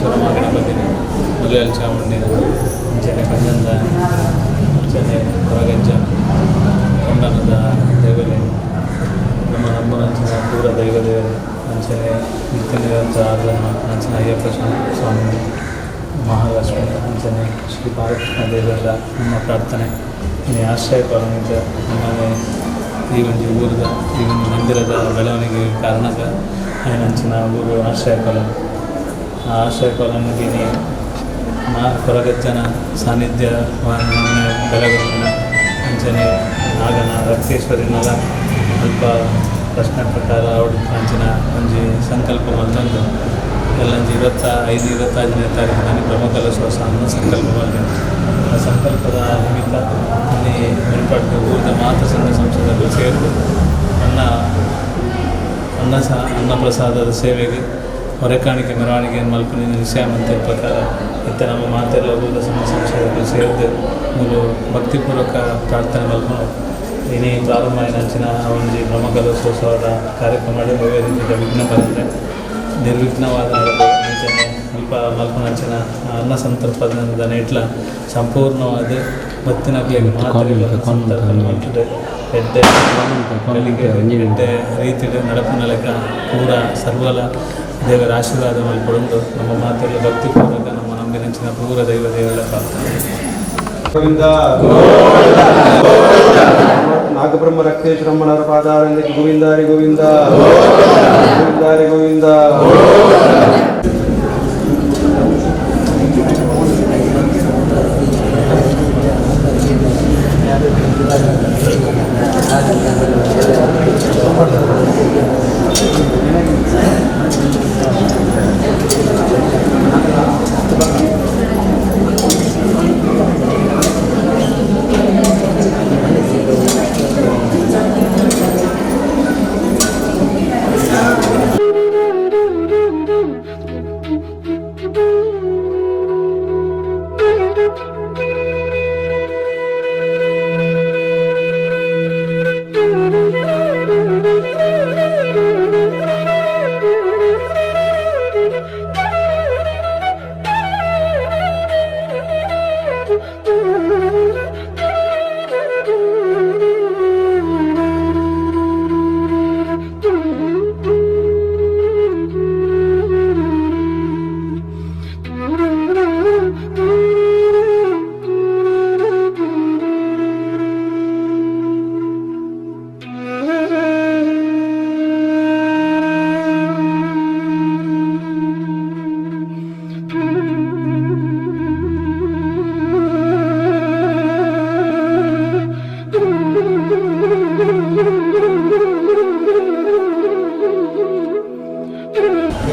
Ruktheshwara ಮಹಾಗಣಪತಿನ ಮುಲ್ಯಾಲ್ ಚಾಮುಂಡಿನ ಅಂಚನೆ ಕಂಜಂದ ಅಂಚನೆ ಕೊರಗಜ್ಜ ಕೊಂಡನದ ದೇವರೇ ನಮ್ಮ ನಂಬುನಂಚಿನ ಪೂರ ದೈವ ದೇವರು ಅಂಚನೆ ನಿತ್ಯ ನಿರಂತರ ಆರಾಧನೆ ಅಂಚಿನ ಅಯ್ಯಪ್ಪ ಸ್ವಾಮಿ ಸ್ವಾಮಿ, ಮಹಾಲಕ್ಷ್ಮಿ ಅಂಚನೆ ಶ್ರೀ ಬಾಲಕೃಷ್ಣ ದೇವರ ನಮ್ಮ ಪ್ರಾರ್ಥನೆ. ಈ ಆಶ್ರಯ ಕಾಲೋನಿದ ನಮ್ಮನೆ ಈ ಒಂಜಿ ಊರದ ಈ ಒಂದು ಮಂದಿರದ ಬೆಳವಣಿಗೆ ಕಾರಣದ ಅಂಚಿನ ಊರು ಆಶ್ರಯ ಕಾಲೋನಿ. ಆ ಆಶ್ರಯ ಕಾಲೋನಿಗೆ ಮಾ ಕೊರಗಜ್ಜನ ಸಾನ್ನಿಧ್ಯ ಬೆಳಗುನ ಅಂಚನೆ ನಾಗನ ರಕ್ತೇಶ್ವರಿನಲ ಅಲ್ಪ ಪ್ರಶ್ನೆ ಪ್ರಕಾರ ಅಂಚಿನ ಒಂಜಿ ಸಂಕಲ್ಪ ಮಲ್ತೊಂದು ಎಲ್ಲಂಜಿ 25 25ನೇ ತಾರೀಕು ಬ್ರಹ್ಮಕಲಶೋತ್ಸವ ಸಂಕಲ್ಪ ಮಲ್ತೆರ್. ಆ ಸಂಕಲ್ಪದ ನಿಮಿತ್ತ ಇಲ್ಲಿ ಮುಲ್ಪಡ್ ಊರದ ಮಾತ ಸಂಘ ಸಂಸ್ಥೆದಕುಲು ಸೇರ್ದು ಅನ್ನ ಅನ್ನ ಸ ಅನ್ನಪ್ರಸಾದದ ಸೇವೆಗೆ ಹೊರೆಕಾಣಿಕೆ ಮೆರವಣಿಗೆಯನ್ನು ಮಲ್ಪುನ ನಿಶ್ಚಯ ಮಂತಿನ ಪ್ರಕಾರ ಇತ್ತೆ ನಮ್ಮ ಮಾತೆಲ್ಲ ಊರದ ಸಂಘ ಸಂಸ್ಥೆದಕುಲು ಸೇರ್ದು ಮೂಲು ಭಕ್ತಿಪೂರ್ವಕ ಪ್ರಾರ್ಥನೆ ಮಲ್ಪುನು. ಇನಿ ಪ್ರಾರಂಭ ಆಯಿನಂಚಿನ ಒಂಜಿ ಬ್ರಹ್ಮಕಲಶೋತ್ಸವದ ಕಾರ್ಯಕ್ರಮ ಒವ್ವೇ ರೀತಿಯ ವಿಘ್ನ ಬರಂದೆ ನಿರ್ವಿಘ್ನವಾದ ನಡಪು. ಅಂಚನೆ ಅಲ್ಪ ಮಲ್ಪುನಂಚಿನ ಅನ್ನ ಸಂತರ್ಪಣದ ನೆಟ್ಲ ಸಂಪೂರ್ಣವಾದ ಬತ್ತಿನಕ್ಲೆಗ್ ಮಾತೆರೆಗ್ಲ ಸಂತರ್ಪಣೆ ಮಲ್ತುದು ಎಡ್ಡೆ ಗಳಿಗೆ ಎಡ್ಡೆ ರೀತಿಡ್ ನಡಪುನ ಲೆಕ್ಕ ಪೂರ ಸರ್ವಲ ದೇವರ ಆಶೀರ್ವಾದ ಮಲ್ಪೊಡುಂದು ನಮ್ಮ ಮಾತೆರ್ಲ ಭಕ್ತಿಪೂರ್ವಕ ನಮ್ಮ ನಂಬಿನಂಚಿನ ಪೂರ ದೈವ ದೇವರ ಪ್ರಾರ್ಥನೆ. ಗೋವಿಂದ. ನಾಗಬ್ರಹ್ಮ ರಕ್ತೇಶ್ವರಮ್ಮನವರ ಪಾದಾರವಿಂದಕ್ಕೆ ಗೋವಿಂದ ಹರಿ ಗೋವಿಂದ, ಗೋವಿಂದ ಹರಿ ಗೋವಿಂದ.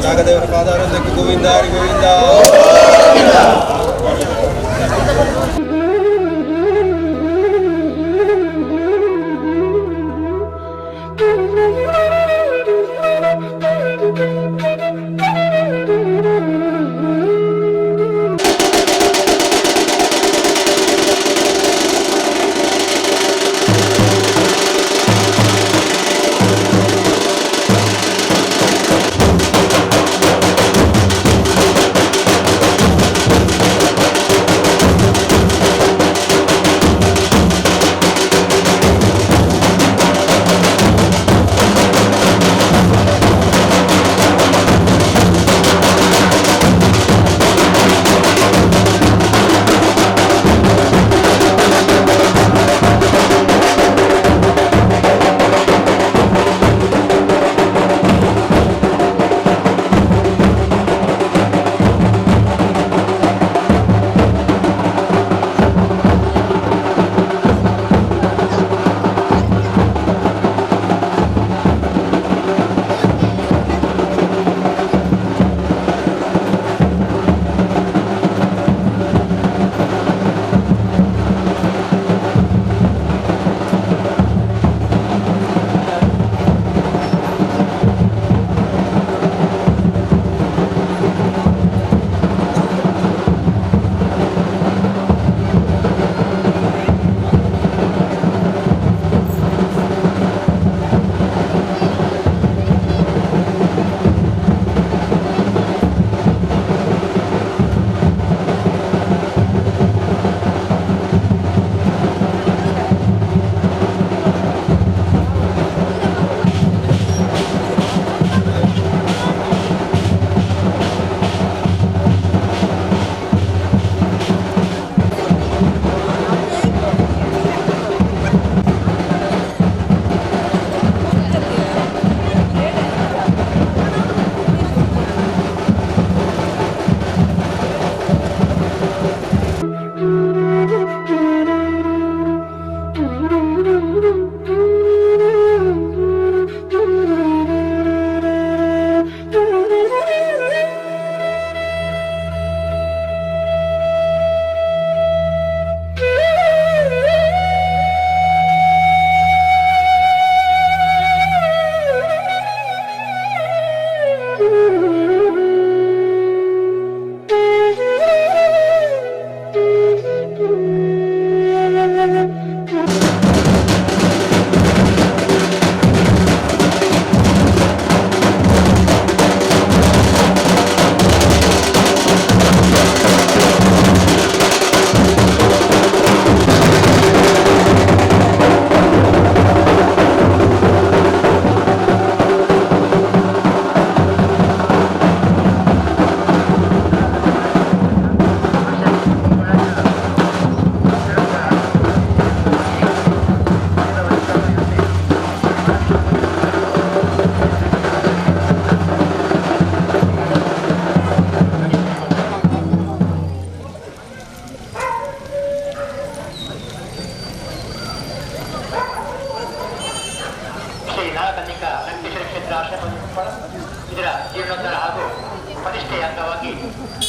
ನಾಗದೇವರ ಪಾದಾರವಿಂದಕ್ಕೆ ಗೋವಿಂದ ಹರಿ ಗೋವಿಂದ.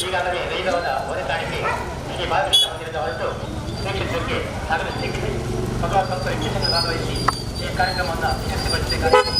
ಈಗಾಗಲೇ ವೈಭವದ ಹೊರೆತಾಣಿಕೆ ಶ್ರೀ ಬಾಲಕೃಷ್ಣ ಮಂದಿರದ ಹೊರಟು ಶ್ರೀಕ್ಷೇತ್ರಕ್ಕೆ ಆಗಮಿಸಲಿಕ್ಕಿದೆ. ಭಗವತ್ ಭಕ್ತರು ಹೆಚ್ಚು ಸಂಖ್ಯೆಯಲ್ಲಿ ಭಾಗವಹಿಸಿ ಈ ಕಾರ್ಯಕ್ರಮವನ್ನು ಯಶಸ್ವಿಗೊಳಿಸಬೇಕಾಗಿದೆ.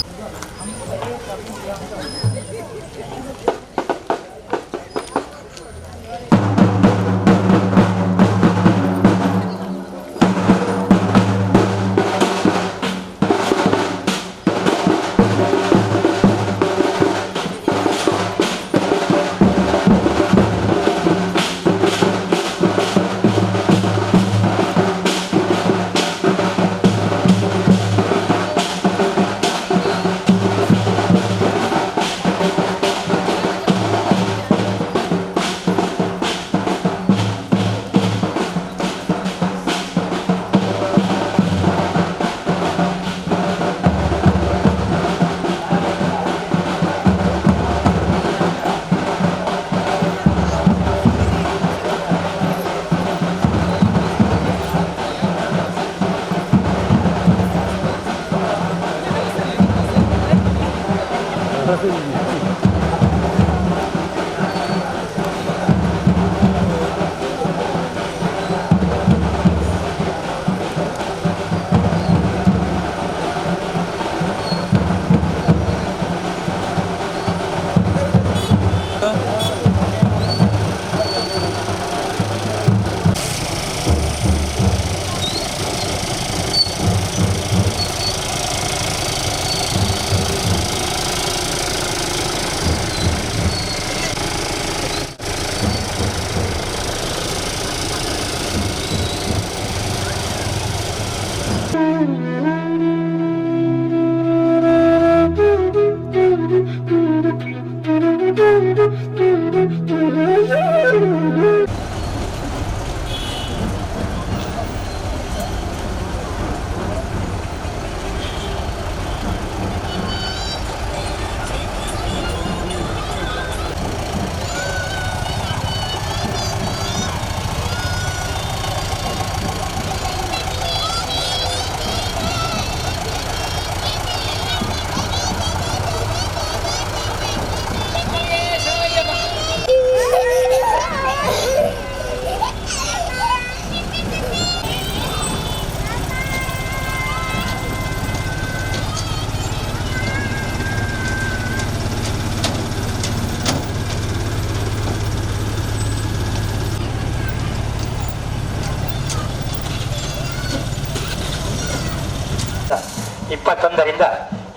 21ರಿಂದ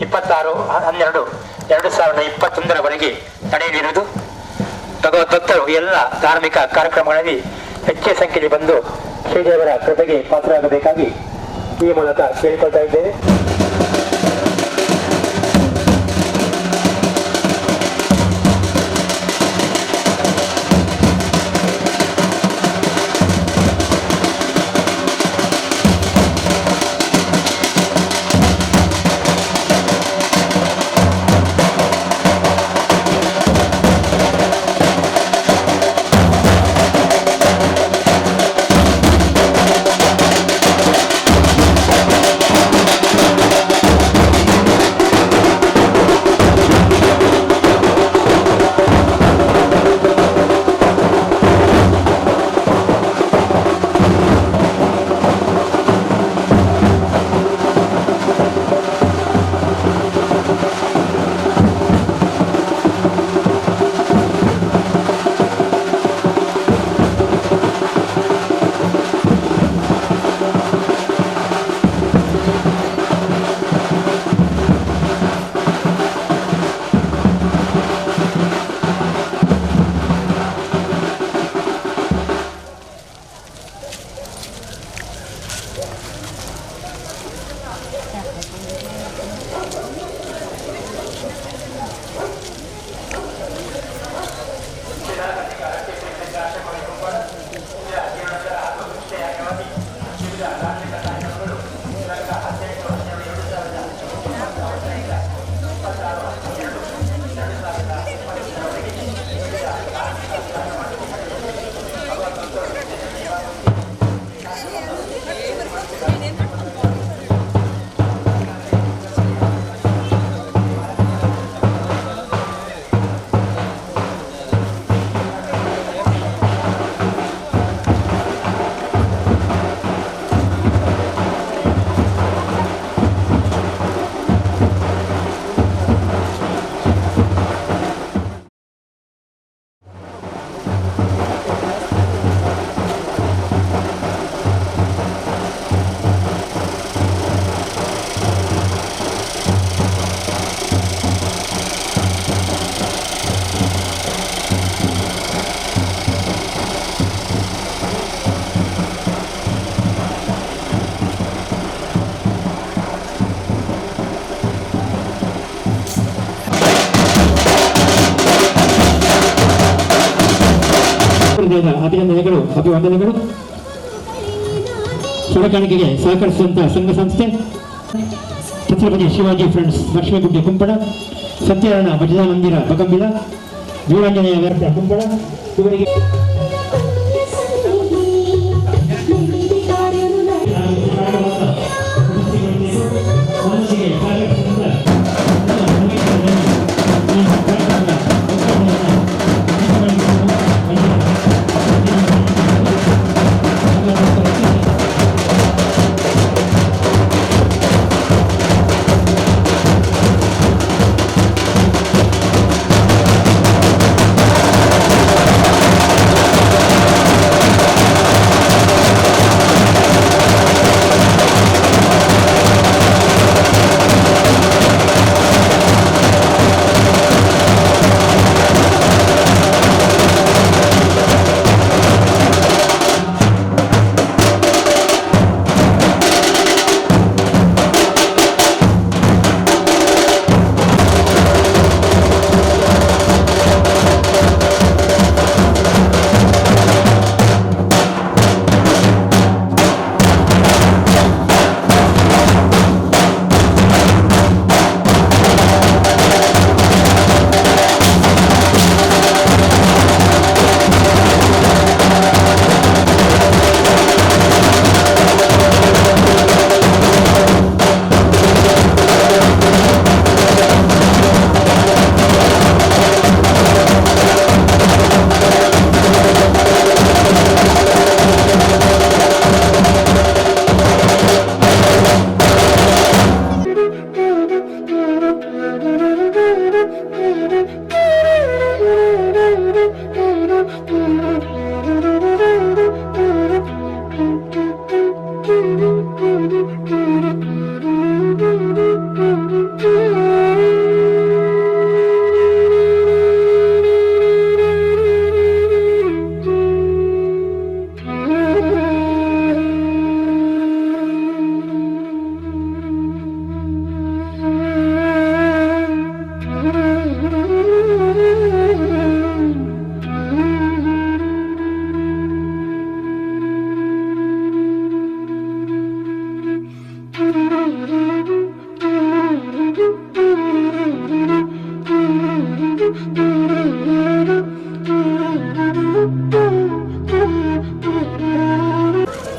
26/12/2021ರವರೆಗೆ ನಡೆಯಲಿರುವುದು. ಭಗವದ್ ಭಕ್ತರು ಎಲ್ಲ ಧಾರ್ಮಿಕ ಕಾರ್ಯಕ್ರಮಗಳಲ್ಲಿ ಹೆಚ್ಚಿನ ಸಂಖ್ಯೆಯಲ್ಲಿ ಬಂದು ಶ್ರೀದೇವರ ಕೃಪೆಗೆ ಪಾತ್ರರಾಗಬೇಕಾಗಿ ಈ ಮೂಲಕ ಕೇಳಿಕೊಳ್ತಾ ಇದ್ದೇವೆ. ಹೃದಯದ ಅಭಿನಂದನೆಗಳು, ಅಭಿವಂದನೆಗಳು. ಹೊರಕಾಣಿಕೆಗೆ ಸಹಕರಿಸಿದಂತಹ ಸಂಘ ಸಂಸ್ಥೆ ಛತ್ರಪತಿ ಶಿವಾಜಿ ಫ್ರೆಂಡ್ಸ್ ಲಕ್ಷ್ಮೀಗುಡ್ಡೆ ಕುಂಪಣ, ಸತ್ಯನಾರಾಯಣ ಭಜನಾ ಮಂದಿರ ಬಗಂಬಿಲ, ವೀರಾಂಜನೇಯ ವ್ಯಾಪ್ತ ಕುಂಪಣ ಇವರಿಗೆ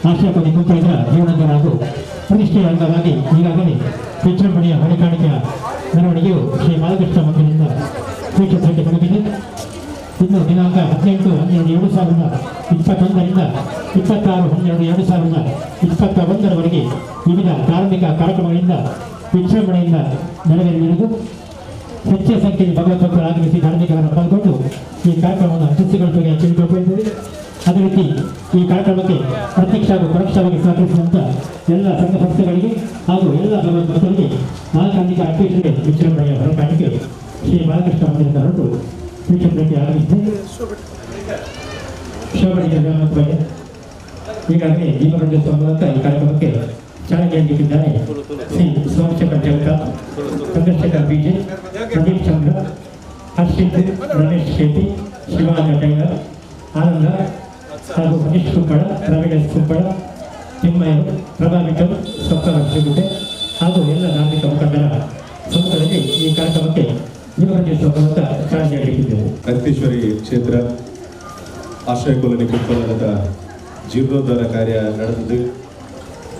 ಆಶಾಪತಿ ಕುಂಪಣದ ಜೀವನೋದ್ಧಾರ ಹಾಗೂ ಪ್ರತಿಷ್ಠೆಯ ಅಂಗವಾಗಿ ಈಗಾಗಲೇ ವಿಜೃಂಭಣೆಯ ಹೊಣೆಕಾಣಿಕೆಯ ಮೆರವಣಿಗೆಯು ಶ್ರೀ ಬಾಲಕೃಷ್ಣ ಮಂದಿರದಿಂದ ಶ್ರೀಕ್ಷೇತ್ರಕ್ಕೆ ತಲುಪಿದೆ. ಇನ್ನು ದಿನಾಂಕ 18-12-2021ರಿಂದ 26-12-2021ರವರೆಗೆ ವಿವಿಧ ಧಾರ್ಮಿಕ ಕಾರ್ಯಕ್ರಮಗಳಿಂದ ವಿಜೃಂಭಣೆಯಿಂದ ನೆರವೇರಲಿರುವುದು. ಹೆಚ್ಚಿನ ಸಂಖ್ಯೆಯಲ್ಲಿ ಭಗವದ್ಭಕ್ತರು ಆಗಮಿಸಿ ಧಾರ್ಮಿಕವನ್ನು ಪಾಲ್ಗೊಂಡು ಈ ಕಾರ್ಯಕ್ರಮವನ್ನು ಯಶಸ್ವಿಗೊಳಿಸುವ ಕೇಳಿಕೊಳ್ಳುತ್ತಿದ್ದೇವೆ. ಅದೇ ರೀತಿ ಈ ಕಾರ್ಯಕ್ರಮಕ್ಕೆ ಪ್ರತ್ಯಕ್ಷ ಹಾಗೂ ಪರೋಕ್ಷವಾಗಿ ಸಹಕರಿಸಿದಂಥ ಎಲ್ಲ ಸಂಘ ಸಂಸ್ಥೆಗಳಿಗೆ ಹಾಗೂ ಎಲ್ಲ ಭಗವದ್ಭಕ್ತರಿಗೆ ನಾಲ್ಕಾಂತಿಕ ಅಧ್ಯಕ್ಷರಿಗೆ ವಿಜೃಂಭಣೆಯ ಹೊರಕಾಣಿಕೆ ಶ್ರೀ ಬಾಲಕೃಷ್ಣ ಮಂದಿರದ ಹೊರಟು ಶ್ರೀಕ್ಷೇತ್ರಕ್ಕೆ ಆಗಮಿಸಿದೆ. ಶೋಭನಿಗೆ ಈಗಾಗಲೇ ದೀಪರಂಜಿಸುವ ಮೂಲಕ ಈ ಕಾರ್ಯಕ್ರಮಕ್ಕೆ ಚಾಲನೆ ನೀಡಿದ್ದಾರೆ ಶ್ರೀ ಸೋಮಶೇಖರ್ ಜಗತಾಪ್, ಚಂದ್ರಶೇಖರ್ ಬಿಜೆ, ಪ್ರದೀಪ್ ಚಂದ್ರ, ಹರ್ಷಿತ್, ರಮೇಶ್ ಶೆಟ್ಟಿ, ಶಿವಾನಂದ ಟೈಲರ್, ಆನಂದ ಹಾಗೂ ಮನೀಶ್ ಕುಂಬಳ, ಪ್ರವೀಣ್ ಕುಂಬಳ, ತಿಮ್ಮಯ್ಯ, ಪ್ರಭಾ ವಿಠಲ್, ಸಪ್ತ ಲಕ್ಷ್ಮೀಗುಡ್ಡೆ ಹಾಗೂ ಎಲ್ಲ ಧಾರ್ಮಿಕ ಮುಖಂಡರ ಸಮ್ಮುಖದಲ್ಲಿ ಈ ಕಾರ್ಯಕ್ರಮಕ್ಕೆ ದೀಪರಂಜಿಸುವ ಮೂಲಕ ಚಾಲನೆ ನೀಡಿದ್ದೇವೆ. ರಕ್ತೇಶ್ವರಿ ಕ್ಷೇತ್ರ ಆಶ್ರಯ ಕಾಲೋನಿ ಕುಂಪಳದ ಜೀರ್ಣೋದ್ಧಾರ ಕಾರ್ಯ ನಡೆದಿದ್ದು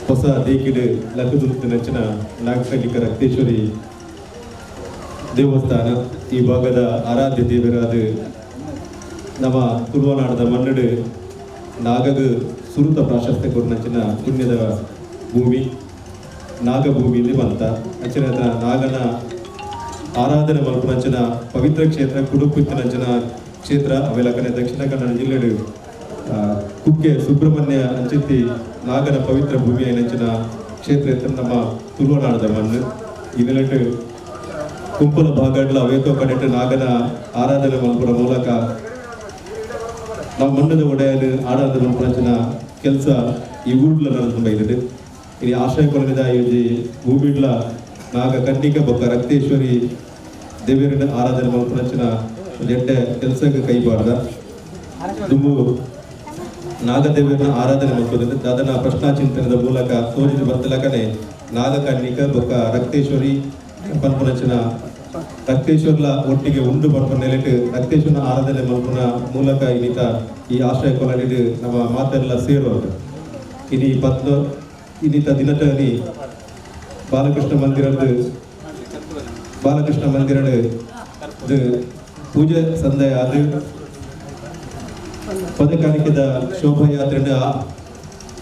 ಹೊಸ ದೇಕಿಡು ಲಕ್ಕದುರ್ಗದ ನೆಚ್ಚಿನ ನಾಗಕಲಿಕ ರಕ್ತೇಶ್ವರಿ ದೇವಸ್ಥಾನ ಈ ಭಾಗದ ಆರಾಧ್ಯ ದೇವರಾದ ನಮ್ಮ ತುಳುವನಾಡದ ಮನ್ನಡು ನಾಗಗ ಸುರುತ ಪ್ರಾಶಸ್ತ್ಯ ಕೊಡ್ನಂಚಿನ ಪುಣ್ಯದ ಭೂಮಿ ನಾಗಭೂಮಿಯಲ್ಲಿ ಬಂತ ಅಂಚಿನ ನಾಗನ ಆರಾಧನೆ ಮಲ್ಪನಂಚಿನ ಪವಿತ್ರ ಕ್ಷೇತ್ರ ಕುಡುಪುತ್ತಿನಂಚಿನ ಕ್ಷೇತ್ರ ಅವೆಲಕನೆ ದಕ್ಷಿಣ ಕನ್ನಡ ಜಿಲ್ಲೆಡು ಕುಕ್ಕೆ ಸುಬ್ರಹ್ಮಣ್ಯ ಅಂಚಿತ್ತಿ ನಾಗನ ಪವಿತ್ರ ಭೂಮಿಯ ನಂಚಿನ ಕ್ಷೇತ್ರ ಇತ್ತು ನಮ್ಮ ತುಳುವನಾಡದ ಮಣ್ಣು. ಇದೆಲ್ಲಟ್ಟು ಕುಂಪಲ ಭಾಗಡ್ಲ ಅವೇತೋ ಕಡೆಟ್ಟು ನಾಗನ ಆರಾಧನೆ ಮಲ್ಪುರ ಮೂಲಕ ನಾವು ಮಣ್ಣದ ಒಡೆಯಲು ಆರಾಧನೆ ಮಲ್ಪುರಂಚಿನ ಕೆಲಸ ಈ ಊಡ್ಲ ನಡೆದು ಬೈದಿದೆ. ಇಲ್ಲಿ ಆಶ್ರಯ ಕೊಲನಿದ ಈ ಭೂಮಿಡ್ಲ ನಾಗ ಕನ್ನಿಕ ಬೊಕ್ಕ ರಕ್ತೇಶ್ವರಿ ದೇವರಿನ ಆರಾಧನೆ ಮಲ್ಪುರಂಚಿನ ಎಡ್ಡೆ ಕೆಲಸಕ್ಕೆ ಕೈಬಾರ್ದ. ದುಂಬು ನಾಗದೇವರನ್ನ ಆರಾಧನೆ ಮಾಡ್ಕೋದ್ರೆ ದಾದನ ಪ್ರಶ್ನಾ ಚಿಂತನದ ಮೂಲಕ ತೋರಿದ ಬತ್ತಲಕನೆ ನಾಗಕನ್ನಿಕ ಬೊಕ್ಕ ರಕ್ತೇಶ್ವರಿ ಪನ್ಪುನಂಚಿನ ರಕ್ತೇಶ್ವರ್ಲ ಒಟ್ಟಿಗೆ ಉಂಡು ಪನ್ಪುನ ನೆಲೆಟ್ ರಕ್ತೇಶ್ವರನ ಆರಾಧನೆ ಮಲ್ಪುನ ಮೂಲಕ ಇನ್ನಿತ ಈ ಆಶ್ರಯ ಕೊಲಡಿಡ್ ನಮ್ಮ ಮಾತೆಲ್ಲ ಸೇರೋದು. ಇನಿ ಪತ್ನ ಇನ್ನಿತ ದಿನಟನಿ ಬಾಲಕೃಷ್ಣ ಮಂದಿರದ ಪೂಜೆ ಸಂದಯ ಅದು ಪದಕಾಣಿಕೆದ ಶೋಭಾಯಾತ್ರೆ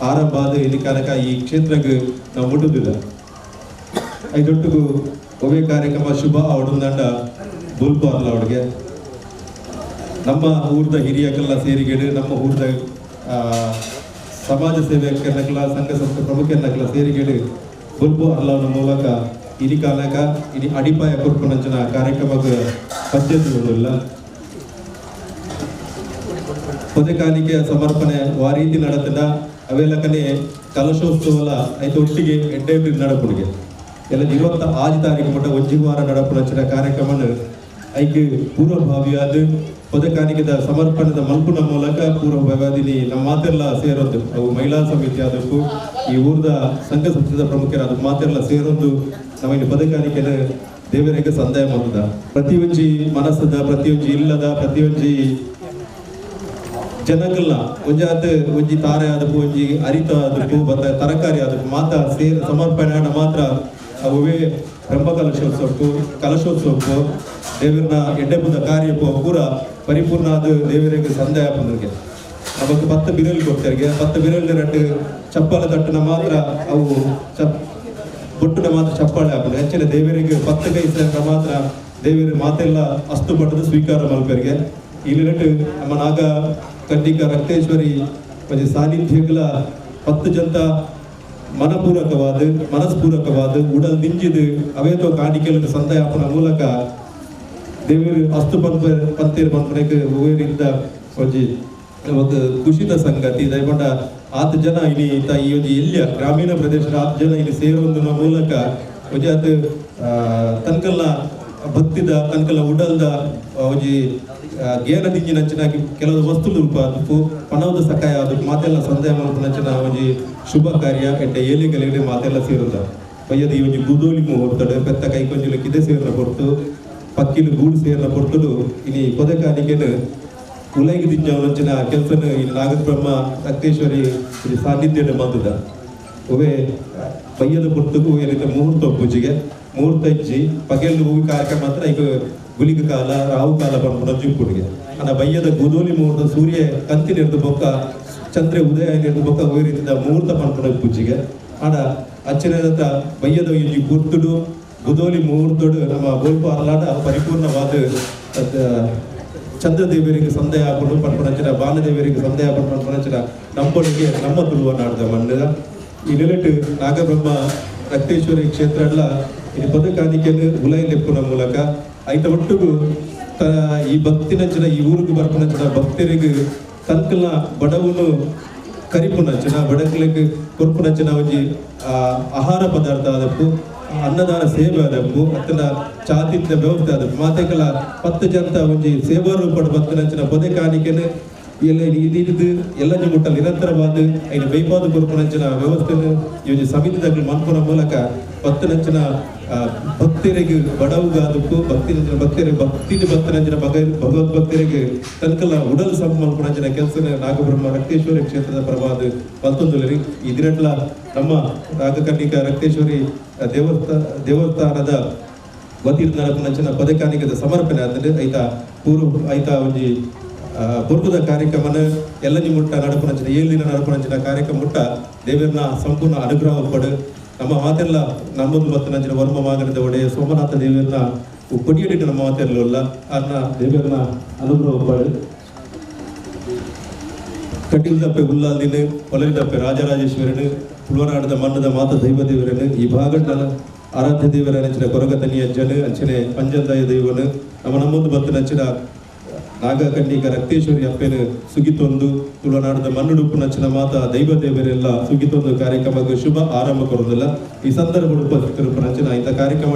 ಆರಂಭ ಆದ ಇಲ್ಲಿ ಕಾಲಕ ಈ ಕ್ಷೇತ್ರಕ್ಕೆ ನಾವು ಮುಟ್ಟುದಿಲ್ಲ. ಐದೊಟ್ಟಿಗೂ ಒವೇ ಕಾರ್ಯಕ್ರಮ ಶುಭ ಅವಡುಂದಂಡ ಬುಲ್ಪು ಅಲ್ಲ ಅವಳಿಗೆ ನಮ್ಮ ಊರ್ದ ಹಿರಿಯಕೆಲ್ಲ ಸೇರಿಗೇಡು ನಮ್ಮ ಊರ್ದ ಸಮಾಜ ಸೇವಕರನ್ನಕ್ಲ ಸಂಘ ಸಂಸ್ಥೆ ಪ್ರಮುಖರನ್ನಕ್ಲ ಸೇರಿಗೇಡು ಬುಲ್ಪು ಅಲ್ಲವನ ಮೂಲಕ ಇಡೀ ಕಾಲಕ ಇಡೀ ಅಡಿಪಾಯ ಕೊರ್ಪುನಂಚಿನ ಕಾರ್ಯಕ್ರಮಕ್ಕೆ ಪದ್ಧತಿ ಒಂದಿಲ್ಲ. ಪದಕಾಲಿಕೆಯ ಸಮರ್ಪಣೆ ವಾರೀತಿ ನಡೆತದ ಅವೆಲ್ಲಕನೆ ಕಲಶೋತ್ಸವಲ ಐತ ಒಟ್ಟಿಗೆ ಎಡ್ಡೆ ನಡಪುಣಿಗೆ ಎಲ್ಲ 26 ತಾರೀಕು ಮಟ್ಟ ಒಂಜಿ ವಾರ ನಡಪುನಂಚಿನ ಕಾರ್ಯಕ್ರಮನ ಐಕೆ ಪೂರ್ವಭಾವಿಯಾದ ಪದಕಾನಿಕೆದ ಸಮರ್ಪಣದ ಮಲ್ಪುನ ಮೂಲಕ ಪೂರ್ವಭಾವಿಯಾದಿನಿ ನಮ್ಮ ಮಾತೆಲ್ಲ ಸೇರೊಂದು ಅವು ಮಹಿಳಾ ಸಮಿತಿ ಆದಕ್ಕೂ ಈ ಊರ್ದ ಸಂಘ ಸಂಸ್ಥೆದ ಪ್ರಮುಖರಾದ ಮಾತೆಲ್ಲ ಸೇರೊಂದು ನಮ್ಮ ಇಲ್ಲಿ ಪದಕಾನಿಕೆನ ದೇವರಿಗೆ ಸಂದಾಯ ಮಾಡದ. ಪ್ರತಿಯೊಂಜಿ ಮನಸ್ಸದ ಪ್ರತಿಯೊಂಜಿ ಇಲ್ಲದ ಪ್ರತಿಯೊಂಜಿ ಜನಕಲ್ಲ ಒಂಜಾತ ಒಂಜಿ ತಾರೆ ಆದಪ್ಪು ಒಂಜಿ ಅರಿತ ಆದಪ್ಪು ಬತ್ತ ತರಕಾರಿ ಆದಪ್ಪು ಮಾತ್ರ ಸೇರ್ ಸಮರ್ಪಣೆ ಮಾತ್ರ ಅವೇ ಬ್ರಹ್ಮ ಕಲಶೋತ್ಸವಕ್ಕೂ ಕಲಶೋತ್ಸವಕ್ಕೂ ದೇವರನ್ನ ಎಡ್ಡೆಬುದ ಕಾರ್ಯಕ್ಕೂ ಪೂರ ಪರಿಪೂರ್ಣ ಅದು ದೇವರಿಗೆ ಸಂದಾಯ ಬಂದಿಗೆ ಅವಕ್ಕೆ 10 ಬಿರಲ್ ಕೊಡ್ತಾರೆ. 10 ಬಿರಲ್ 2 ಚಪ್ಪಾಳೆ ತಟ್ಟನ ಮಾತ್ರ ಅವು ಬೊಟ್ಟುನ ಮಾತ್ರ ಚಪ್ಪಾಳೆ ಹಾಕೋದು. ಹೆಚ್ಚಿನ ದೇವರಿಗೆ 10 ಕೈ ಸೇರ ಮಾತ್ರ ದೇವರ ಮಾತೆಲ್ಲ ಅಸ್ತು ಪಟ್ಟದ ಸ್ವೀಕಾರ ಮಲ್ಪರಿಗೆ. ಇಲ್ಲಿ ನಮ್ಮ ನಾಗ ಕನ್ನಿಕ ರಕ್ತೇಶ್ವರಿ ಒಂಜಿ ಸಾನ್ನಿಧ್ಯಗಳ 10 ಜಂತ ಮನಪೂರಕವಾದ ಮನಸ್ಪೂರಕವಾದ ಉಡಲ್ ದಿಂಜಿದು ಅವೇತೋ ಕಾಣಿಕೆలకు ಸಂದಾಯಪನ ಮೂಲಕ ದೇವರು ಅಸ್ತು ಪಂತೇರು ಪನ್ಪನೆಗೆ ಊರಿಂದ ಒಂಜಿ ಒಂದು ಖುಷಿದ ಸಂಗತಿ. ದಯಪಂಡ ಆತ ಜನ ಇಲ್ಲಿ ಈ ಒಂಜಿ ಎಲ್ಲಿಯ ಗ್ರಾಮೀಣ ಪ್ರದೇಶದ ಆತ ಜನ ಇಲ್ಲಿ ಸೇರುವುದರ ಮೂಲಕ ಒಂಜಿ ಆತ ತನ್ಕಲ್ನ ಭಕ್ತಿದ ತನ್ಕಲ್ನ ಉಡಲ್ದ ಒಂಜಿ ಗೇನ ದಿಂಜಿನಂಚಿನ ಕೆಲವು ವಸ್ತು ರೂಪ ಅದಕ್ಕೂ ಪಣವದ ಸಕಾಯ ಅದಕ್ಕೆ ಮಾತೆಲ್ಲ ಸಂದಾಯ ಮಲ್ಪುನಂಚಿನ ಒಂಜಿ ಶುಭ ಕಾರ್ಯ ಎಡ್ಡೆ ಏಲಿಗಲಿಗೆ ಮಾತೆಲ್ಲ ಸೇರುದ. ಬಯ್ಯದ ಈ ಒಂಜಿ ಗುದೋಲಿ ಮುಹೂರ್ತಡು ಪೆತ್ತ ಕೈಕೊಂಜಲು ಕಿದೆ ಸೇರಿನ ಪೊರ್ತು ಪಕ್ಕಿಲು ಗೂಡು ಸೇರಿನ ಪೊರ್ತುಡು ಇನಿ ಪೊದಕಾನಿಕೆನು ಉಲೈಗೆ ದಿಂಜವನಂಚಿನ ಕೆಲಸನು ಈ ನಾಗಬ್ರಹ್ಮ ರಕ್ತೇಶ್ವರಿ ಸಾನ್ನಿಧ್ಯದ ಬಂದದ. ಒವೇ ಬಯ್ಯದ ಪೊರ್ತುಗು ಏನಿದೆ ಮುಹೂರ್ತ ಪೂಜೆಗೆ ಮುಹೂರ್ತ ಇಜ್ಜಿ ಪಗೆಲ್ ಹೂವಿ ಕಾರ್ಯಕ್ರಮ ಮಾತ್ರ ಈಗ ಗುಲಿಗ ಕಾಲ ರಾಹು ಕಾಲ ಪನ್ಪುನ ಜಿಂಪುಡಿಗೆ ಅನ್ನ ಬಯ್ಯದ ಗುದೋಲಿ ಮುಹೂರ್ತ ಸೂರ್ಯ ಕಂತಿನಿರ್ದು ಬೊಕ್ಕ ಚಂದ್ರ ಉದಯ ನಿರ್ದು ಬೊಕ್ಕ ರೀತಿಯ ಮುಹೂರ್ತ ಪನ್ಪುನ ಪೂಜೆಗೆ ಆಡ ಅಚ್ಚನೇದ ಬಯ್ಯದ ಈ ಗುರ್ತುಡು ಗುದೋಲಿ ಮುಹೂರ್ತಡು ನಮ್ಮ ಬೋಲ್ಪು ಅರ್ಲಾಡ ಪರಿಪೂರ್ಣವಾದ ಚಂದ್ರದೇವರಿಗೆ ಸಂದಾಯ ಹಾಕೊಂಡು ಪನ್ಪುನಂಚಿನ ಬಾನದೇವರಿಗೆ ಸಂದಾಯ ಹಾಕೊಂಡು ಪನ್ಪುನಂಚಿನ ನಂಬೊಳಿಗೆ ನಮ್ಮ ತುಳುವ ನಾಡದ ಮಣ್ಣು ಈ ನೆಲೆಟು ನಾಗಬ್ರಹ್ಮ ರಕ್ತೇಶ್ವರಿ ಕ್ಷೇತ್ರ ಎಲ್ಲ ಈ ಪದಕಾನಿಕೆಯನ್ನು ಉಲೈ ಲೆಪ್ಪುನ ಮೂಲಕ ಐತ ಒಟ್ಟಿಗೂ ಈ ಭಕ್ತಿನಂಚಿನ ಈ ಊರಿಗೆ ಬರ್ಪುನಂಚಿನ ಭಕ್ತರಿಗೆ ತನ್ಕಲ್ನ ಬಡವನು ಕರಿಪುನಂಚಿನ ಬಡಕಲಿಗೆ ಕೊರ್ಪುನಂಚಿನ ಒಂಜಿ ಆಹಾರ ಪದಾರ್ಥ ಆದಪ್ಪು ಅನ್ನದಾನ ಸೇವೆ ಆದಪ್ಪು ಅತ್ತನ ಚಾತಿಂದ ವ್ಯವಸ್ಥೆ ಆದಪ್ಪು ಮಾತೆಕಲ 10 ಜನ ಒಂಜಿ ಸೇವಾ ರೂಪದ ಭಕ್ತನಂಚಿನ ಪೊದೆ ಕಾಣಿಕೆನು ಎಲ್ಲ ಇದು ಎಲ್ಲ ಮುಟ್ಟ ನಿರಂತರವಾದ ಐನು ಬೈಪಾದ ಕೊರ್ಪುನಂಚಿನ ವ್ಯವಸ್ಥೆಯನ್ನು ಈ ಒಂಜಿ ಸಮಿತಿದ ಮನ್ಪುನ ಮೂಲಕ ಭಕ್ತನಂಚಿನ ಭಕ್ತರಿಗೆ ಬಡವುಗಾದಕ್ಕೂ ಭಕ್ತಿನಂಚಿನ ಭಕ್ತರಿಗೆ ಭಕ್ತಿ ಭಕ್ತನಂಚಿನ ಭಗವದ್ ಭಕ್ತರಿಗೆ ತನ್ಕಲ್ಲ ಉಡಲ್ ಸಂಪ ಮಲ್ಪುನಂಚಿನ ಕೆಲಸನ ನಾಗಬ್ರಹ್ಮ ರಕ್ತೇಶ್ವರಿ ಕ್ಷೇತ್ರದ ಪ್ರಭಾದ ಪಲ್ತೊಂದುಲರಿ. ಈ ದಿನಟ್ಲ ನಮ್ಮ ನಾಗಕನ್ನಿಕ ರಕ್ತೇಶ್ವರಿ ದೇವಸ್ಥಾನದ ವತಿಯಿಂದ ನಡಪುನಂಚಿನ ಪದಕಾನಿಕದ ಸಮರ್ಪಣೆ ಆದರೆ ಐತ ಪೂರ್ವ ಐತ ಒಂಜಿ ಬುರ್ಗುದ ಕಾರ್ಯಕ್ರಮನ ಎಲ್ಲ ಮುಟ್ಟ ನಡಪುನಂಚಿನ 7 ದಿನ ನಡಪುನಂಚಿನ ಕಾರ್ಯಕ್ರಮ ಮುಟ್ಟ ದೇವರನ್ನ ಸಂಪೂರ್ಣ ಅನುಗ್ರಹ ಪಡು ನಮ್ಮ ಮಾತೆಲ್ಲ ನಮ್ಮದು ಮತ್ತು ನಂಚಿನ ವರ್ಮ ಮಾಗಣದ ಒಡೆಯ ಸೋಮನಾಥ ದೇವರನ್ನ ಕೊಡಿಯಡಿಟ್ಟು ನಮ್ಮ ಮಾತೆಲ್ಲ ಅನ್ನ ದೇವರನ್ನ ಅನುಗ್ರಹ ಪಡು. ಕಟೀಲ್ದಪ್ಪೆ ಉಲ್ಲಾಲ್ದಿನ ಹೊಲದಪ್ಪೆ ರಾಜರಾಜೇಶ್ವರನು ತುಳುವನಾಡದ ಮಣ್ಣದ ಮಾತ ದೈವ ದೇವರನು ಈ ಭಾಗದ ಆರಾಧ್ಯ ದೇವರ ನೆಚ್ಚಿನ ಕೊರಗತನಿ ಅಜ್ಜನು ಅಂಚನೆ ಪಂಜಂದಾಯ ದೈವನು ನಮ್ಮ ನಮ್ಮೊಂದು ಮತ್ತು ನಂಚಿನ ನಾಗಕನ್ನಿಕ ರಕ್ತೇಶ್ವರಿ ಅಪ್ಪೆನು ಸುಗಿತೊಂದು ತುಳುನಾಡದ ಮಣ್ಣುಡುಪ್ಪು ನಚ್ಚಿನ ಮಾತ ದೈವ ದೇವರೆಲ್ಲ ಸುಗಿತೊಂದು ಕಾರ್ಯಕ್ರಮಕ್ಕೆ ಶುಭ ಆರಂಭ ಕೊರುವುದಿಲ್ಲ. ಈ ಸಂದರ್ಭ ಉಪಸ್ಥಿತರು ನಂಚಿನ ಇಂಥ ಕಾರ್ಯಕ್ರಮ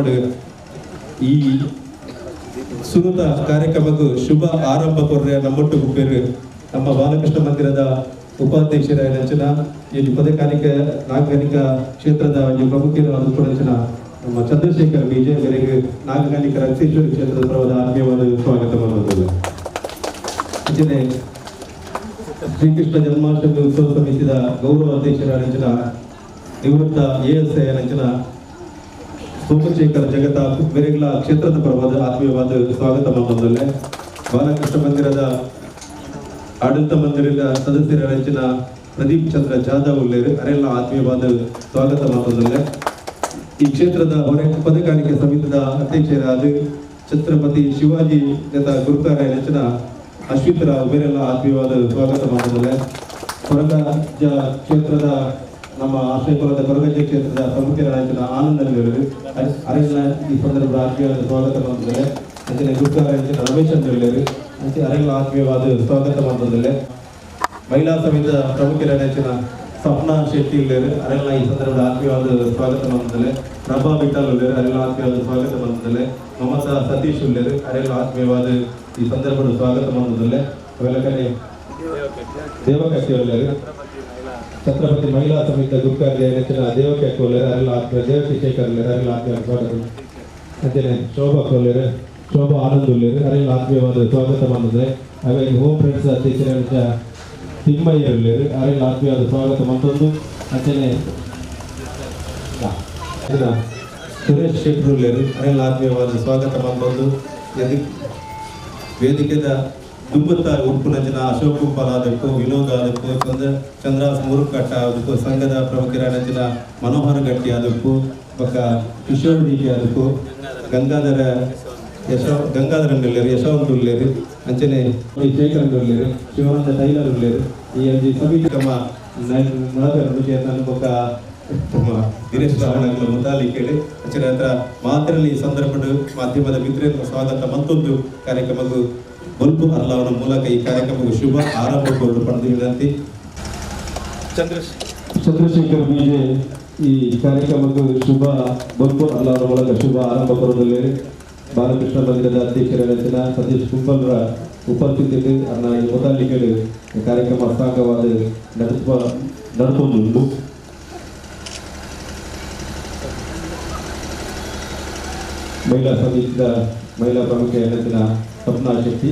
ಈ ಸುರುತ ಕಾರ್ಯಕ್ರಮಕ್ಕೆ ಶುಭ ಆರಂಭ ಕೊರ್ರೆ ನಮ್ಮೊಟ್ಟು ಗುಪ್ಪೇರು ನಮ್ಮ ಬಾಲಕೃಷ್ಣ ಮಂದಿರದ ಉಪಾಧ್ಯಕ್ಷರಾದ ಈ ಪದಕಾನಿಕ ನಾಗರಿಕ ಕ್ಷೇತ್ರದ ಪ್ರಮುಖರಾದ ನಮ್ಮ ಚಂದ್ರಶೇಖರ್ ಬಿಜೆ ಮೇರೆಗೆ ನಾಗಕಾನಿಕ ರಕ್ತೇಶ್ವರಿ ಕ್ಷೇತ್ರದ ಪರವಾದ ಆತ್ಮೀಯವಾದ ಸ್ವಾಗತ ಮಾಡುತ್ತದೆ. ಅಂಚನೆ ಶ್ರೀಕೃಷ್ಣ ಜನ್ಮಾಷ್ಟಮಿ ಉತ್ಸವ ಸಮಿತಿಯ ಗೌರವ ಅಧ್ಯಕ್ಷರಾದ ನಿವೃತ್ತ ಎಎಸ್ಐ ನಂಚಿನ ಸೋಮಶೇಖರ್ ಜಗತಾಪ್ ಮೇರೆಗಳ ಕ್ಷೇತ್ರದ ಪರವಾದ ಆತ್ಮೀಯವಾದ ಸ್ವಾಗತ ಮಾಡುವುದಲ್ಲೇ ಬಾಲಕೃಷ್ಣ ಮಂದಿರದ ಆಡಳಿತ ಮಂದಿರದ ಸದಸ್ಯರ ನಂಚಿನ ಪ್ರದೀಪ್ ಚಂದ್ರ ಜಾಧವ್ ಉಲ್ಲೇರು ಅರೆಲ್ಲ ಆತ್ಮೀಯವಾದ ಸ್ವಾಗತ ಮಾಡುವುದಲ್ಲೇ ಈ ಕ್ಷೇತ್ರದ ಹೊರ ಪದಕಾಣಿಕೆ ಸಮಿತಿಯ ಅಧ್ಯಕ್ಷರಾದ ಛತ್ರಪತಿ ಶಿವಾಜಿ ಜತ ಗುರುಕಾರ ನಂಚಿನ ಅಶ್ವಿತ್ ರಾವ್ ಮೇರೆಲ್ಲ ಆತ್ಮೀಯವಾದ ಸ್ವಾಗತ ಮಾಡುವುದಲ್ಲೇ ಕೊರಗಜ್ಜ ಕ್ಷೇತ್ರದ ನಮ್ಮ ಆಶ್ರಯಪುರದ ಕೊರಗಜ್ಜ ಕ್ಷೇತ್ರದ ಪ್ರಮುಖರ ನಂಚಿನ ಆನಂದ ಅರೆಲ್ಲ ಈ ಸಂದರ್ಭದ ಆತ್ಮೀಯವಾದ ಸ್ವಾಗತ ಮಾಡುವುದಲ್ಲೇ ಅಂಚಿನ ಗುರುಕಾರ ನಂಚಿನ ರಮೇಶ್ ಚಂದ್ರ ಅಂಚೆ ಅರೆಲ್ಲ ಆತ್ಮೀಯವಾದ ಸ್ವಾಗತ ಮಾಡುವುದಲ್ಲೇ ಮಹಿಳಾ ಸಮಿತಿಯ ಪ್ರಮುಖರ ನಂಚಿನ ಸ್ವಪ್ನ ಶೆಟ್ಟಿ ಉಳ್ಳೇರು ಅರೆಲ್ಲ ಈ ಸಂದರ್ಭದ ಆತ್ಮೀಯವಾದ ಸ್ವಾಗತ ಮಾಡುವುದಲ್ಲೇ ಪ್ರಭಾ ವಿಠಲ್ ಉಳ್ಳೇರು ಅರೆಲ್ಲ ಆತ್ಮೀಯವಾದ ಸ್ವಾಗತ ಮಾಡುವುದಲ್ಲೇ ಮಮತಾ ಸತೀಶ್ ಉಳ್ಳೇರು ಅರೆಲ್ಲ ಆತ್ಮೀಯವಾದ ಈ ಸಂದರ್ಭದ ಸ್ವಾಗತ ಮಾಡುವುದಲ್ಲೇ ಅವೆಲ್ಲ ಕಡೆ ದೇವಕಟ್ಟಿ ಉಳ್ಳೇರು ಛತ್ರಪತಿ ಮಹಿಳಾ ಸಮಿತಿಯ ಗುರುಕಾರ್ಯ ನೆಚ್ಚಿನ ದೇವಕಟ್ಟಿ ಉಳ್ಳೇರು ಅರೆಲ್ಲ ಆತ್ಮೀಯ ದೇವಕಿ ಶೇಖರ್ ಉಳ್ಳೇರು ಅರೆಲ್ಲ ಆತ್ಮೀಯ ಸ್ವಾಗತ ಅಂಚನೆ ಶೋಭಾ ಉಳ್ಳೇರು ಶೋಭಾ ಆನಂದ್ ಉಳ್ಳೇರು ಅರೆಲ್ಲ ಆತ್ಮೀಯವಾದ ಸ್ವಾಗತ ಮಾಡುತ್ತದೆ. ಹಾಗಾಗಿ ಹೋಮ್ ಫ್ರೆಂಡ್ಸ್ ಅಧ್ಯಕ್ಷರ ತಿಮ್ಮಯ್ಯ ಉಳ್ಳೇರು ಅರೆಲ್ಲ ಆತ್ಮೀಯವಾದ ಸ್ವಾಗತ ಮತ್ತೊಂದು ಅಂಚನೆ ಸುರೇಶ್ ಶೆಟ್ಟರು ಉಳ್ಳೇರು ಅರೆಲ್ಲ ಆತ್ಮೀಯವಾದ ಸ್ವಾಗತ ಮತ್ತೊಂದು ವೇದಿಕೆದ ದುಂಬುತ್ತ ಉಪ್ಪುನಂಚಿನ ಅಶೋಕ್ ಕುಂಪಾಲ್ ಆದಕ್ಕೂ ವಿನೋದ್ ಆದಕ್ಕೂ ಚಂದ್ರಾಸ್ ಮುರುಕಟ್ಟ ಅದಕ್ಕೂ ಸಂಘದ ಪ್ರಮುಖರ ಮನೋಹರ ಗಟ್ಟಿ ಆದಕ್ಕೂ ಪಕ್ಕ ಕಿಶೋರ್ ಡಿ ಕೆ ಆದಕ್ಕೂ ಗಂಗಾಧರ ಗಂಗಾಧರನ್ ಉಳ್ಳೇರು ಯಶವಂತ ಉಳ್ಳೇರು ಅಂಚನೆ ಶೇಖರನ್ ಉಳ್ಳೇರು ಶಿವಾನಂದ ಟೈಲರ್ ಉಳ್ಳೇರು ಈ ಅಂಜಿ ಸಮಿತಿ ತಮ್ಮ ಬೊಕ್ಕ ತಮ್ಮ ದಿನೇಶ್ ರಾವಣಗಳ ಮುತಾಲಿ ಕೇಳಿ ಅಂಚನೆ ಹತ್ರ ಮಾತ್ರಲಿ ಈ ಸಂದರ್ಭದ ಮಾಧ್ಯಮದ ಮಿತ್ರರ ಸ್ವಾಗತ ಮತ್ತೊಂದು ಕಾರ್ಯಕ್ರಮಕ್ಕೂ ಬೊಲ್ಪು ಅರ್ಲಾವನ ಮೂಲಕ ಈ ಕಾರ್ಯಕ್ರಮಕ್ಕೆ ಶುಭ ಆರಂಭ ಪಡೆದು ವಿನಂತಿ. ಚಂದ್ರಶೇಖರ್ ಬಿಜೆ ಈ ಕಾರ್ಯಕ್ರಮಕ್ಕೂ ಶುಭ ಬೊಲ್ಪು ಅರ್ಲಾವನ ಮೂಲಕ ಶುಭ ಆರಂಭ ಕೊಡುವುದರಲ್ಲಿ ಬಾಲಕೃಷ್ಣ ಮಂದಿರದ ಅಧ್ಯಕ್ಷರ ರಚನಾ ಸತೀಶ್ ಕುಂಬಲ್ರ ಉಪಸ್ಥಿತಿಯಲ್ಲಿ ಅನ್ನ ಈ ಮೊದಲಿಗೆ ಕಾರ್ಯಕ್ರಮ ಸಾಗವಾದ ನಡೆಸುವುದುಂಟು. ಮಹಿಳಾ ಸಮಿತಿಯ ಮಹಿಳಾ ಪ್ರಮುಖ ರಚನಾ ಸ್ವಪ್ನ ಶೆಟ್ಟಿ.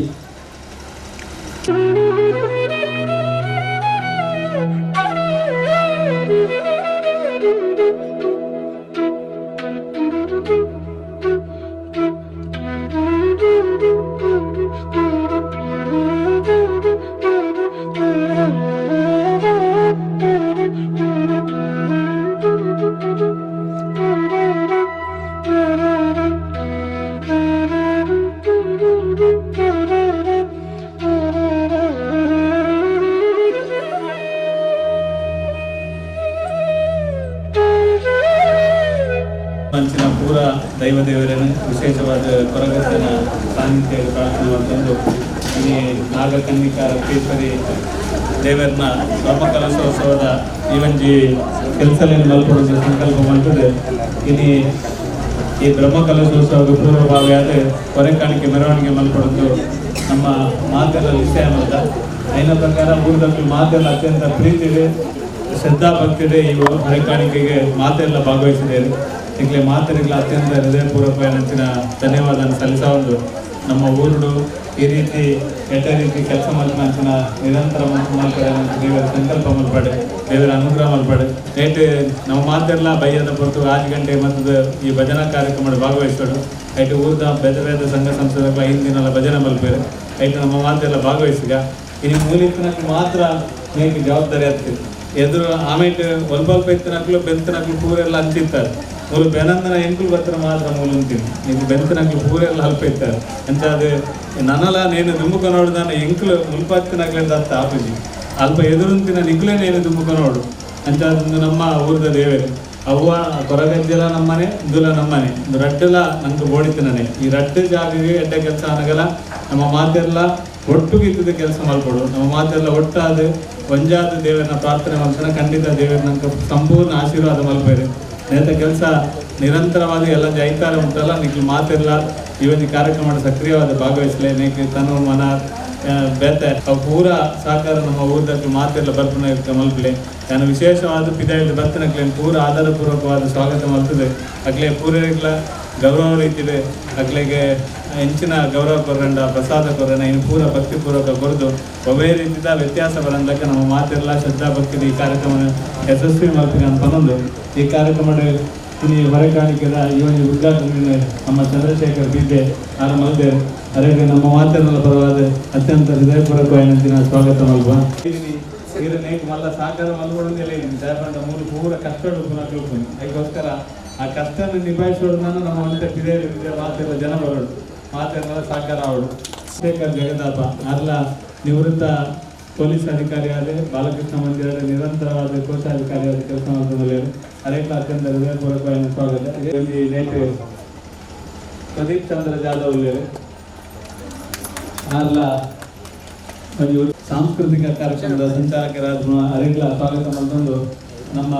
ಮಂಚಿನ ಪೂರ ದೈವ ದೇವರನ್ನು ವಿಶೇಷವಾದ ಕೊರಗಜ್ಜನ ಸಾನ್ನಿಧ್ಯ ಪ್ರಾರ್ಥನೆ ಮಾಡಿಕೊಂಡು ಈ ನಾಗಕನ್ನಿಕಾ ರಕ್ತೇಶ್ವರಿ ದೇವರನ್ನ ಬ್ರಹ್ಮಕಲಶೋತ್ಸವದ ಈ ಒಂಜಿ ಕೆಲಸಗಳನ್ನು ಮಲ್ಪಡುವ ಸಂಕಲ್ಪ ಮಾಡ್ತದೆ. ಇನಿ ಈ ಬ್ರಹ್ಮಕಲಶೋತ್ಸವದ ಪೂರ್ವಭಾವಿಯಾದ ಹೊರೆಕಾಣಿಕೆ ಮೆರವಣಿಗೆ ಮಲ್ಪಡೋದು ನಮ್ಮ ಮಾತೆಲ್ಲ ವಿಷಯ ಅಂತ ಐನ ಪ್ರಕಾರ ಊರದಲ್ಲಿ ಮಾತೆಲ್ಲ ಅತ್ಯಂತ ಪ್ರೀತಿ ಇದೆ, ಶ್ರದ್ಧಾ ಭಕ್ತಿ ಇದೆ. ಈ ಹೊರೆಕಾಣಿಕೆಗೆ ಮಾತೆಲ್ಲ ಭಾಗವಹಿಸಿದೆ. ಈಗಲೇ ಮಾತರಿಗಳ ಅತ್ಯಂತ ಹೃದಯಪೂರ್ವಕವಾದ ಧನ್ಯವಾದ ಸಲ್ಲಿಸ ಒಂದು ನಮ್ಮ ಊರುಡು ಈ ರೀತಿ ಎಡ್ಡ ರೀತಿ ಕೆಲಸ ಮಲ್ಪನಂಚಿನ ನಿರಂತರ ಮಲ್ಪಡೆ ದೇವರ ಸಂಕಲ್ಪ ಮಲ್ಪಡೆ ದೇವರ ಅನುಗ್ರಹ ಮಲ್ಪಡೆ ನೇಟ್ ನಮ್ಮ ಮಾತೆಲ್ಲ ಬಯ್ಯದ ಹೊರತು 5 ಗಂಟೆ ಮತ್ತು ಈ ಭಜನಾ ಕಾರ್ಯಕ್ರಮ ಭಾಗವಹಿಸೋಡು ಐಟು ಊರ್ದ ಬೇರೆ ಬೇರೆ ಸಂಘ ಸಂಸ್ಥೆಗಳ 5 ದಿನ ಭಜನೆ ಮಲ್ಪೇರು ಐಟು ನಮ್ಮ ಮಾತೆಲ್ಲ ಭಾಗವಹಿಸಿಗ ಇನ್ನು ಮೂಲಿತ್ತನಕ್ಕೆ ಮಾತ್ರ ಮೇಕೆ ಜವಾಬ್ದಾರಿ ಆಗ್ತಿತ್ತು ಎದುರು ಆಮೇಲೆ ಒಲ್ಪ ಇತ್ತನಕ್ಲು ಬೆಂತನಕ್ಲು ಪೂರೆಲ್ಲ ಹಂಚಿರ್ತಾರೆ ಮೂಲು ಬೆನಂದನ ಎಂಕುಲು ಬತ್ತರ ಮಾತ್ರ ಮೂಲು ಅಂತೀನಿ ನೀವು ಬೆಂತನಕ್ಲು ಪೂರೆಲ್ಲ ಅಲ್ಪ ಇರ್ತಾರೆ ಅಂತ ಅದು ನನಲ ನೇನು ದುಂಬುಕ ನೋಡು ಎಂಕುಲು ಮುಲ್ಪಾತ್ತಿನಗ್ಲಿಂದ ಅತ್ತ ಆಪುಜಿ ಅಲ್ಪ ಎದುರುಂತಿನ ನಿಕ್ಲೇ ನೇನು ದುಂಬುಕ ನೋಡು ಅಂತ ಅದೊಂದು ನಮ್ಮ ಊರದ ದೇವರು ಅವ್ವ ಕೊರಗಜ್ಜಲ ನಮ್ಮನೆ ದುಲ ನಮ್ಮನೆ ರಡ್ಡಲ ನಂಗೆ ಬೋಡಿತಿನೇ ಈ ರಡ್ಡು ಜಾಗಗೆ ಎಡ್ಡ ಕೆಲಸ ಅನಗಲ ನಮ್ಮ ಮಾತೆಲ್ಲ ಒಟ್ಟುಗಿದ್ದದ ಕೆಲಸ ಮಲ್ಪಡು ನಮ್ಮ ಮಾತೆಲ್ಲ ಒಟ್ಟಾದ ಒಂಜಾದ ದೇವರನ್ನ ಪ್ರಾರ್ಥನೆ ಮಾಡ್ತಾನೆ ಖಂಡಿತ ದೇವರ ನಂಗೆ ಸಂಪೂರ್ಣ ಆಶೀರ್ವಾದ ಮಲ್ಪೇರು ನೇತ ಕೆಲಸ ನಿರಂತರವಾದ ಎಲ್ಲ ಜೈತಾರ ಉಂಟಲ್ಲ ನಿಕ್ಲು ಮಾತಿರಲ್ಲ ಈ ಒಂದು ಕಾರ್ಯಕ್ರಮ ಸಕ್ರಿಯವಾದ ಭಾಗವಹಿಸಲೇ ನೇಕೆ ತನು ಮನ ಬೇತೆ ಅವು ಪೂರ ಸಹಕಾರ ನಮ್ಮ ಊರ್ದಕ್ಲು ಮಾತೆಲ್ಲ ಬರ್ಪುನ ಇರ್ತ ಮಲ್ಪಲೆ. ನಾನು ವಿಶೇಷವಾದ ಪಿದಾಯಿಡ್ ಬರ್ತನಕ್ಲೆ ಪೂರ ಆಧಾರಪೂರ್ವಕವಾದ ಸ್ವಾಗತ ಮಲ್ತದೆ. ಅಕ್ಲೆ ಪೂರೈಕ್ಲ ಗೌರವ ರೀತಿಡೆ ಅಕ್ಲೆಗೆ ಹೆಂಚಿನ ಗೌರವ ಕೊರ್ರಂಡ ಪ್ರಸಾದ ಕೊರ್ರಂಡ ಇನ್ನು ಪೂರ ಭಕ್ತಿಪೂರ್ವಕ ಕೊರದು ಒಬ್ಬೇ ರೀತಿದ ವ್ಯತ್ಯಾಸ ಬರಂದಕ್ಕೆ ನಮ್ಮ ಮಾತೆಲ್ಲ ಶ್ರದ್ಧಾ ಭಕ್ತಿ ಈ ಕಾರ್ಯಕ್ರಮ ಯಶಸ್ವಿ ಮಲ್ಪಿನ ಅಂತ ಬಂದು ಈ ಕಾರ್ಯಕ್ರಮ ಇನ್ನು ಹೊರಕಾಣಿಕೆದ ಈ ಒಂದು ಉದ್ಘಾಟನೆ ನಮ್ಮ ಚಂದ್ರಶೇಖರ್ ಬಿದ್ದೆ ಆರ ಮಲ್ದೇರು ಅದೇ ನಮ್ಮ ಮಾತೆಲ್ಲ ಪರವಾದ ಅತ್ಯಂತ ಹೃದಯಪೂರ್ವಕವಾದ ಸ್ವಾಗತ ಮಲ್ವ. ನೇಕ್ ಮಲ್ಲ ಸಹಕಾರ ಮಲ್ಕೊಡೋದಿಲ್ಲ ಇದ್ದೀನಿ ಸಾಹೇಬಂಡ ಮೂರು ಪೂರ ಕಷ್ಟ ಅದಕ್ಕೋಸ್ಕರ ಆ ಕಷ್ಟನ ನಿಭಾಯಿಸೋದು ನಾನು ನಮ್ಮ ಒಂದೇ ಪಿರಿಯ ಮಾತೆಲ್ಲ ಜನ ಬರೋಡು ಮಾತೆಲ್ಲ ಸಹಕಾರ ಅವಳು. ಶೇಖರ್ ಜಗದಾಪ ಅಲ್ಲ ನಿವೃತ್ತ ಪೊಲೀಸ್ ಅಧಿಕಾರಿಯಾದ ಬಾಲಕೃಷ್ಣ ಮಂದಿರದ ನಿರಂತರವಾದ ಕೋಶಾಧಿಕಾರಿಯಾದ ಕೆಲಸ ಮಾಡ್ತಾರೆ. ಅನೇಕ ಅತ್ಯಂತ ಹೃದಯಪೂರ್ವಕವಾದ ಸ್ವಾಗತ. ಇಲ್ಲಿ ನೇಟ್ ಪ್ರದೀಪ್ ಚಂದ್ರ ಜಾಧವ್ ಅಲ್ಲ ಒಂದು ಸಾಂಸ್ಕೃತಿಕ ಕಾರ್ಯಕ್ರಮದ ಸಂಚಾಲಕರಾದ ಅರಿಗ್ಲ ಸ್ವಾಗತ ಮಾಡ್ಕೊಂಡು ನಮ್ಮ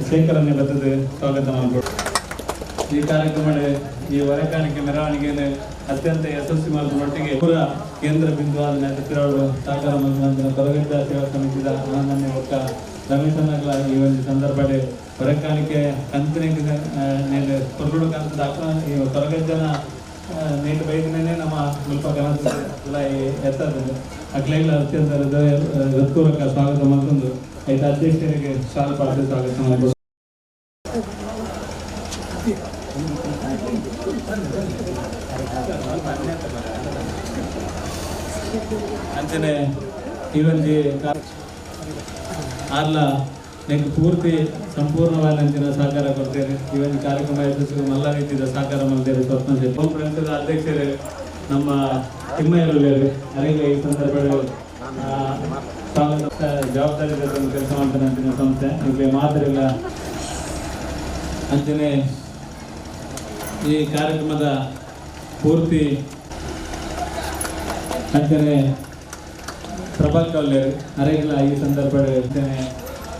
ಶೇಖರನ್ನೇ ಬರ್ತದೆ ಸ್ವಾಗತ ಮಾಡಿಕೊಡು. ಈ ಕಾರ್ಯಕ್ರಮ ಈ ಹೊರಕಾಣಿಕೆ ಮೆರವಣಿಗೆಯನ್ನು ಅತ್ಯಂತ ಯಶಸ್ವಿ ಮಾಡುವ ಪೂರ ಕೇಂದ್ರ ಬಿಂದುವಾದ ನೆನಪಿರೋರು ಸಹಕಾರ ಮಂತ್ರಿ ಕೊರಗಜ್ಜ ಸೇವಾ ಸಮಿತಿದ ಆನಂದನ್ಯ ಒಕ್ಕ ರಮೇಶನಗ್ಲ ಈ ಒಂದು ಸಂದರ್ಭ ಹೊರಕಾಣಿಕೆ ಕಂತಿನ ಕೊರಗಡು ಕಂತ ಈ ಕೊರಗಜ್ಜನ ನೇಟು ಬೈದಿನೇ ನಮ್ಮ ಮುಲ್ಪ ಕನಸು ಎಲ್ಲ ಎತ್ತದ ಅಕ್ಲೆಗ್ಲ ಅತ್ಯಂತ ಹೃದಯ ಹೃತ್ಪೂರ್ವಕ ಸ್ವಾಗತ ಮಾಡ್ಕೊಂಡು ಐತ ಅಧ್ಯಕ್ಷರಿಗೆ ಶಾಲು ಪಾತ್ರ ಸ್ವಾಗತ ಮಾಡ್ಬೋದು. ಅಂಚನೆ ಈ ಒಂದು ಆರ್ಲ ನೆಕ್ ಪೂರ್ತಿ ಸಂಪೂರ್ಣವಾದ ಅಂಚಿನ ಸಹಕಾರ ಕೊಡ್ತೇನೆ. ಈ ಒಂದು ಕಾರ್ಯಕ್ರಮ ಯಶಸ್ವಿ ಮಲ್ಲ ರೀತಿಯ ಸಹಕಾರ ಮಾಡ್ತೇವೆ. ಸ್ವಪ್ನ ಶೆಟ್ಟಿ ಫ್ರೆಂಡ್ಸ್ ಅಧ್ಯಕ್ಷರು ನಮ್ಮ ತಿಮ್ಮಯ್ಯರು ಅರಿಗೆ ಈ ಸಂದರ್ಭದಲ್ಲಿ ಸ್ವಾಗತ ಜವಾಬ್ದಾರಿ ಕೆಲಸ ಮಾಡ್ತಾನೆ ಅಂಚಿನ ಸಂಸ್ಥೆ ಈಗ ಮಾತ್ರ ಅಂಚನೆ ಈ ಕಾರ್ಯಕ್ರಮದ ಪೂರ್ತಿ ಅಂಚನೆ ಪ್ರಭಾಕರ್ ಉಳ್ಳೇರು ಅರೆಗ್ಲ ಈ ಸಂದರ್ಭದಲ್ಲಿ ಅಂಚನೆ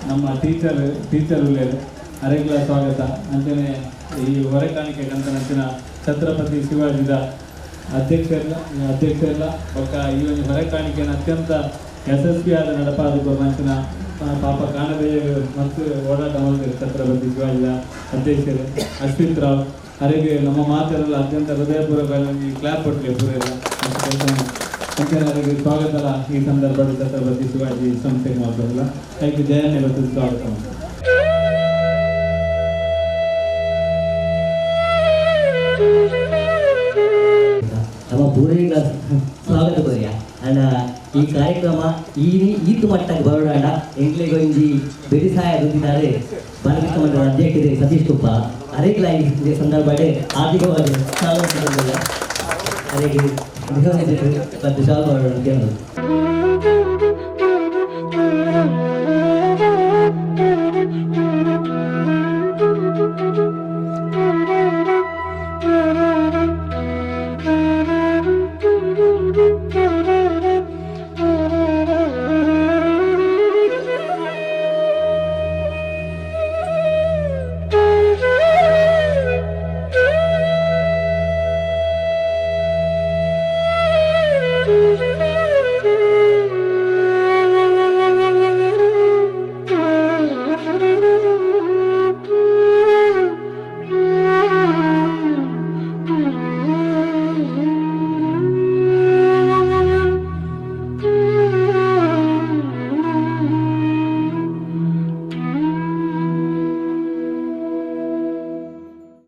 ನಮ್ಮ ಟೀಚರ್ ಟೀಚರ್ ಉಳ್ಳೇರು ಅರೆಗ್ಲ ಸ್ವಾಗತ. ಅಂಚನೆ ಈ ಹೊರಕಾಣಿಕೆ ಕಂತನಂಚಿನ ಛತ್ರಪತಿ ಶಿವಾಜಿದ ಅಧ್ಯಕ್ಷರೆಲ್ಲ ಅಧ್ಯಕ್ಷರೆಲ್ಲ ಒಕ್ಕ ಈ ಒಂದು ಹೊರಕಾಣಿಕೆಯನ್ನು ಅತ್ಯಂತ ಯಶಸ್ವಿಯಾದ ನಡಪಾದ ಅಂಚಿನ ಪಾಪ ಕಾಣದೇ ಮತ್ತು ಓಡಾಟ ಮಾಡಿದರು ಛತ್ರಪತಿ ಶಿವಾಜಿದ ಅಧ್ಯಕ್ಷರು ಅಶ್ವಿತ್ ರಾವ್ ಅರೆಗೆ ನಮ್ಮ ಮಾತೆಲ್ಲ ಅತ್ಯಂತ ಹೃದಯಪೂರ್ವಕ ಕ್ಲಾಪ್ ಕೊಟ್ಟಲೆ ಪೂರ ಅಂಚನೆ ಅವರಿಗೆ ಸ್ವಾಗತ ಈ ಸಂದರ್ಭದಲ್ಲಿ ಛತ್ರಪತಿ ಶಿವಾಜಿ ಸಂಸ್ಥೆ ಮಾತ್ರವಲ್ಲ ಅದಕ್ಕೆ ಜಯನ್ನೇ ಬರ್ತದೆ ಸ್ವಾಗತ. ನಮ್ಮ ಪೂರೈಕ ಸ್ವಾಗತ ಕೊರಿಯ ಅಂಡ ಈ ಕಾರ್ಯಕ್ರಮ ಈ ಈತು ಮಟ್ಟಕ್ಕೆ ಬರೋಣ ಎಂಗ್ಲಿಗೆ ಒಂಜಿ ಬೆರಿಸಾಯ ದುಂದಿದ್ದಾರೆ ಬಾಲಕೃಷ್ಣ ಮಂಡಲ ಅಧ್ಯಕ್ಷರು ಸತೀಶ್ ಕುಪ್ಪ ಅರೇಗ್ಲ ಈ ಸಂದರ್ಭ ಆರ್ಥಿಕವಾಗಿ ಸ್ವಾಗತ ಅರೆಗೆ ಮತ್ತು ಶಾಲ್ ಮಾಡೋಣ.